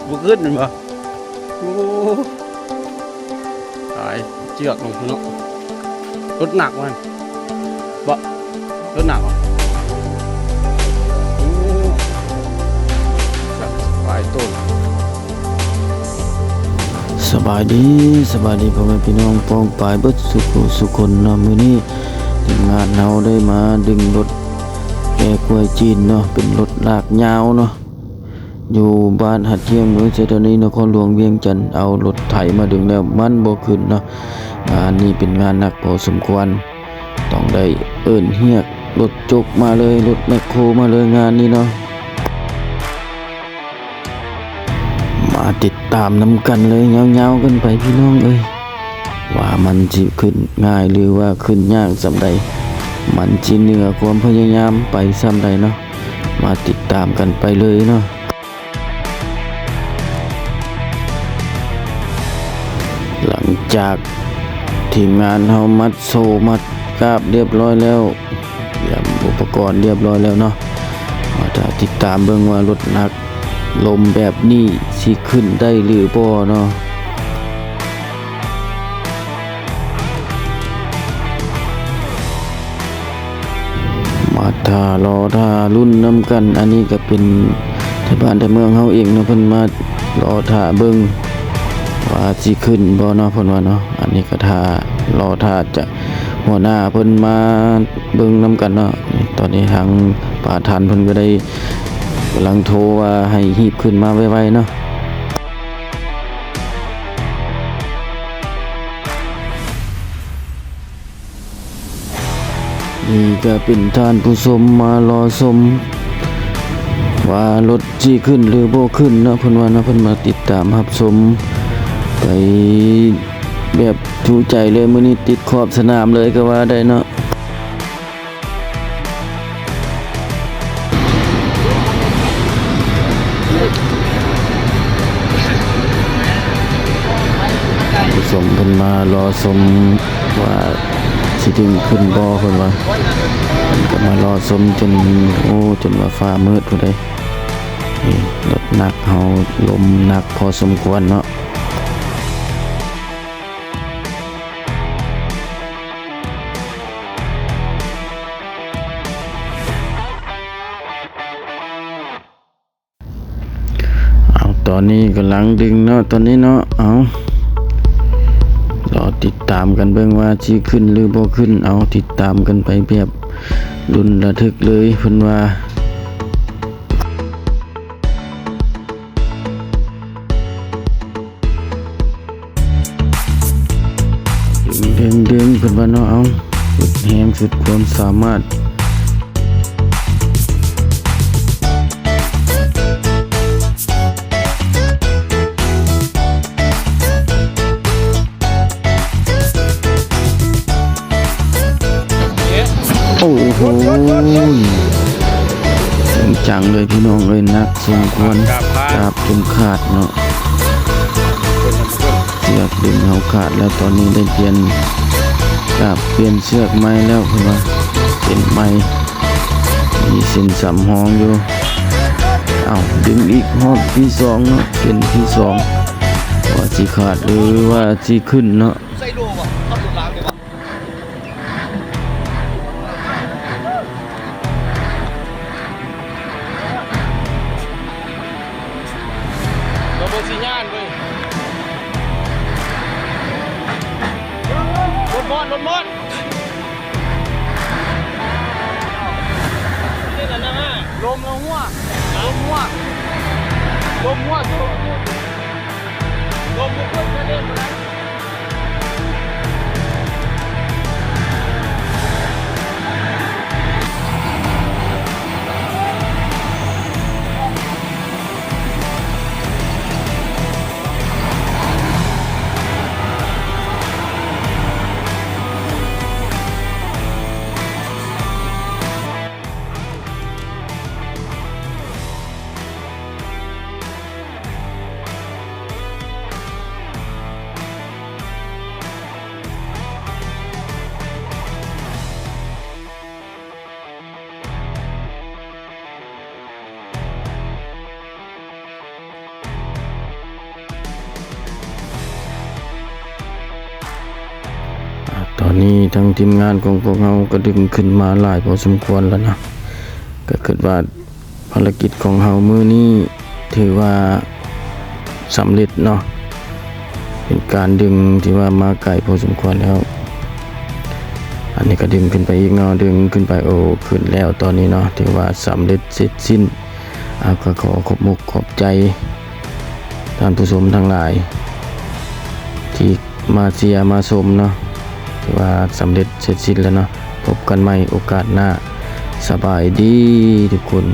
ບໍ່ຂຶ້ນແມ່ນບໍ່? ໂອ້ ຕາຍ ເຊືອກລົງເນາະ. ລົດໜັກມັນບໍ່? ລົດໜັກບໍ່? ໂອ້ ຫຼາຍໂຕ. ສະບາຍດີ ສະບາຍດີພໍ່ແມ່ພີ່ນ້ອງປ້ອງປາຍເບິດສູ່ຜູ້ສູ່ຄົນເນາະ. ມື້ນີ້ທີມງານເຮົາໄດ້ມາດຶງລົດແກ່ກ້ວຍຈີນເນາະ ເປັນລົດລາກຍາວເນາະ ຢູ່ບ້ານຫາດທ່ຽງ ເມືອງໄຊທານີ ນະຄອນຫຼວງວຽງຈັນ. ເອົາລົດໄຖມາດຶງແລ້ວມັນບໍ່ຂຶ້ນເນາະ. ງານນີ້ເປັນງານໜັກພໍສົມຄວນ ຕ້ອງໄດ້ເອີ້ນຮຽກລົດຈົກມາເລີຍ ລົດແມັກໂຄມາເລີຍງານນີ້ເນາະ. ມາຕິດຕາມນຳກັນເລີຍ ຍາວໆກັນໄປພີ່ນ້ອງເອີຍ ວ່າມັນຊິຂຶ້ນງ່າຍ ຫຼືວ່າຂຶ້ນຍາກສ່ຳໃດ ມັນຊິເໜືອຄວາມພະຍາຍາມໄປສ່ຳໃດເນາະ. ມາຕິດຕາມກັນໄປເລີຍເນາະ. ຫຼັງຈາກທີມງານເຮົາມັດໂສ້ມັດກາບລຽບຮ້ອຍແລ້ວ ຕຽມອຸປະກອນລຽບຮ້ອຍແລ້ວເນາະ. ມາຖ້າຕິດຕາມເບິ່ງວ່າລົດໜັກລົມແບບນີ້ຊິຂຶ້ນໄດ້ຫຼືບໍ່ເນາະ. ມາຖ້າລໍຖ້າລຸ້ນນຳກັນ. ອັນນີ້ກໍເປັນໄທບ້ານໄທເມືອງເຮົາເອງເນາະ ເພິ່ນມາລໍຖ້າເບິ່ງວ່າຊິຂຶ້ນບໍ່ເນາະ ເພິ່ນວ່າເນາະ. ອັນນີ້ກໍຖ້າລໍຖ້າຈາກຫົວໜ້າເພິ່ນມາເບິ່ງນຳກັນເນາະ. ຕອນນີ້ທາງປະທານເພິ່ນກໍໄດ້ກຳລັງໂທວ່າໃຫ້ຮີບຂຶ້ນມາໄວໆເນາະ. ນີ້ກໍເປັນທ່ານຜູ້ຊົມມາລໍຊົມວ່າລົດຊິຂຶ້ນຫຼືບໍ່ຂຶ້ນເນາະ ເພິ່ນວ່າເນາະ. ເພິ່ນມາຕິດຕາມຮັບຊົມໄປແບບຈຸໃຈເລີຍ ມື້ນີ້ຕິດຂອບສະໜາມເລີຍກໍວ່າໄດ້ເນາະ. ທ່ານຜູ້ຊົມເພິ່ນມາລໍຊົມວ່າຊິດຶງຂຶ້ນບໍ່ ເພິ່ນວ່າ. ເພິ່ນກໍມາລໍຊົມຈົນ ໂອ້ ຈົນວ່າຟ້າມືດພຸ້ນເດ້. ນີ້ລົດໜັກເຮົາ ລົມໜັກພໍສົມຄວນເນາະ. ເອົາ ຕອນນີ້ກຳລັງດຶງເນາະ ຕອນນີ້ເນາະ. ເອົາ ລໍຕິດຕາມກັນເບິ່ງວ່າຊິຂຶ້ນຫຼືບໍ່ຂຶ້ນ. ເອົາ ຕິດຕາມກັນໄປແບບລຸ້ນລະທຶກເລີຍ ເພິ່ນວ່າ. ດຶງ ດຶງ ເພິ່ນວ່າເນາະ. ເອົາ ສຸດແຮງສຸດຄວາມສາມາດ. ໂອ້ໂຫ ຈັງໆເລີຍພີ່ນ້ອງເອີຍ ໜັກສົມຄວນ ກາບຂາດ ກາບຈົນຂາດເນາະ. ເຊືອກດຶງເຮົາຂາດແລ້ວ ຕອນນີ້ໄດ້ປ່ຽນ ກາບປ່ຽນເຊືອກໃໝ່ແລ້ວ ເພິ່ນວ່າເປັນໃໝ່ ມີເສັ້ນສຳຮອງຢູ່. ເອົ້າ ດຶງອີກຮອບທີສອງເນາະ ເສັ້ນທີສອງ ວ່າຊິຂາດ ຫຼືວ່າຊິຂຶ້ນເນາະ. ເບິ່ງສັນຍານເວີຍ ລົດມອດ ລົດມອດ ລົມລະຫົວ ລົມຫົວ ລົມຫົວ ລົມບໍ່ຂຶ້ນ ຈະເຫຼັ້ນບໍ່ໄດ້. ຕອນນີ້ທາງທີມງານຂອງພວກເຮົາກໍດຶງຂຶ້ນມາຫຼາຍພໍສົມຄວນແລ້ວເນາະ ກໍຄິດວ່າ ພາລະກິດຂອງເຮົາມື້ນີ້ຖືວ່າສຳເລັດເນາະ ເປັນການດຶງທີ່ວ່າມາໄກພໍສົມຄວນແລ້ວ. ອັນນີ້ກໍດຶງຂຶ້ນໄປອີກເນາະ ດຶງຂຶ້ນໄປ ໂອ້ ຂຶ້ນແລ້ວຕອນນີ້ເນາະ ຖືວ່າສຳເລັດເສັດສິ້ນ. ເອົາ ກໍຂໍຂອບມຸກຂອບໃຈທ່ານຜູ້ຊົມທັງຫຼາຍທີ່ມາເຊຍມາຊົມເນາະ ຖືວ່າສຳເລັດເສັດສິ້ນແລ້ວເນາະ. ພົບກັນໃໝ່ໂອກາດໜ້າ ສະບາຍດີທຸກຄົນ.